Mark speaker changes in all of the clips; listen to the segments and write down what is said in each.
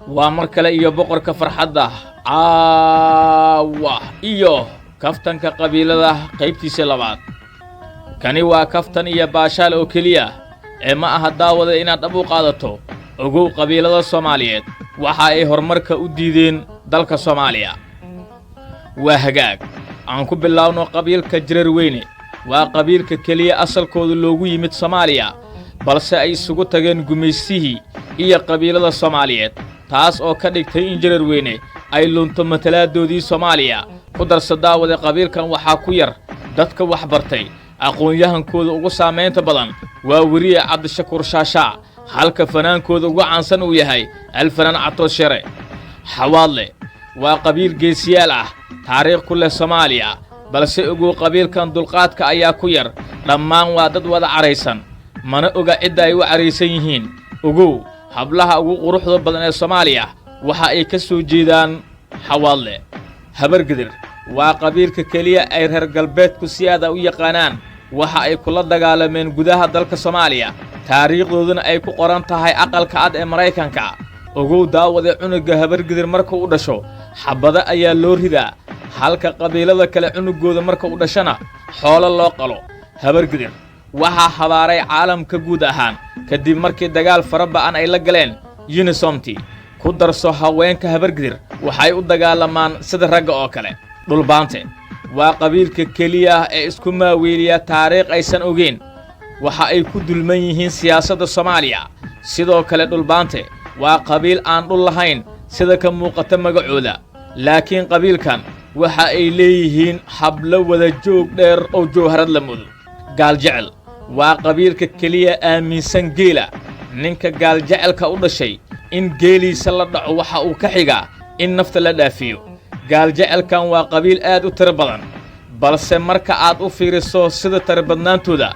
Speaker 1: Waa mar kale iyo boqorka farxadda caawa iyo kaftanka qabiilada qaybtiisa labaad. Kani waa kaftan iyo baashaal oo keliya ee ma aha, daawada, inaad dhab u qaadato. Ogow, qabiilada Soomaaliyeed waxa ay horumarka u diideen dalka Soomaaliya. Waa hagaag, aan ku bilaawno qabiilka Jareer Weyne. Waa qabiilka keliya asalkooda loogu yimid Soomaaliya, balse ay isugu tageen gumaystihii iyo qabiilada Soomaaliyeed, taas oo ka dhigtay in Jareer Weyne ay lunto matalaadoodii Soomaaliya. Ku darsa, daawada, qabiilkan waxaa ku yar dadka wax bartay. Aqoon-yahankooda ugu saamaynta badan waa weriye Cabdishakuur Shaashaa, halka fanaankooda ugu caansan uu yahay Alfanaan Catoos Shere. Xawaadle waa qabiil geesiyaal ah, taariikh ku leh Soomaaliya, balse ogow, qabiilkan dulqaadka ayaa ku yar. Dhammaan waa dad wada caraysan, mana oga cidda ay u caraysan yihiin. Ogow, hablaha ugu quruxda badan ee Soomaaliya waxa ay ka soo jeedaan Xawaadle. Habargedir waa qabiilka keliya ay reer galbeedku si aada u yaqaanaan. Waxa ay kula dagaalameen gudaha dalka Soomaaliya, taariikhdooduna ay ku qoran tahay Aqalka Cad ee Maraykanka. Ogow, daawade, cunugga Habargedir marka u dhasho xabado ayaa loo ridaa, halka qabiilada kale cunugooda marka u dhashana xoolo loo qalo. Habargedir waxaa habaaray caalamka guud ahaan kadib markii dagaal fara ba'an ay la galeen UNISOM-ti. Ku darso, haweenka Habargedir waxay u dagaalamaan sida ragga oo kale. Dhulbahante waa qabiilka keliya ee isku maaweeliya taariikh aysan ogeyn. Waxa ay ku dulman yihiin siyaasadda Soomaaliya. Sidoo kale, Dhulbahante waa qabiil aan dhul lahayn, sida ka muuqata magacooda, laakiin qabiilkan waxa ay leeyihiin hablo wada joog dheer oo jowharad la mudo. Gaaljecel waa qabiilka keliya aaminsan geela. Ninka Gaaljecelka u dhashay in geeliisa la dhaco waxa uu ka xigaa in nafta la dhaafiyo. Gaaljecelkan waa qabiil aad u tiro badan, balse marka aad u fiiriso sida tirobadnaantooda,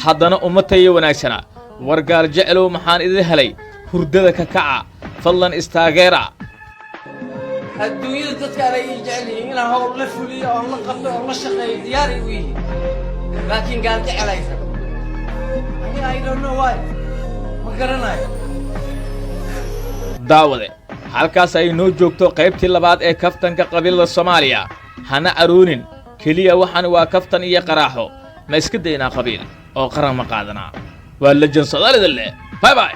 Speaker 1: haddana uma tayo wanaagsana. War Gaaljecelow, maxaan idin helay? Hurdada ka kaca, fadlan istaageera.
Speaker 2: Adduunyada dadka anay ii jecel yihiin inaan hawl la fuliyo oon la qabto oon la shaqeeyo diyaaray u yihiin, laakiin Gaal Jecel ay rabo aniga, I don't know why, ma garanayo.
Speaker 1: Daawade, halkaas ay noo joogto qaybtii labaad ee kaftanka qabiilada Soomaaliya. Hana caroonin, keliya waxaan waa kaftan iyo qaraaxo. Ma iska daynaa qabiil oo qaran ma qaadanaa? Waa lejan Soomaalida leh. Bye bye.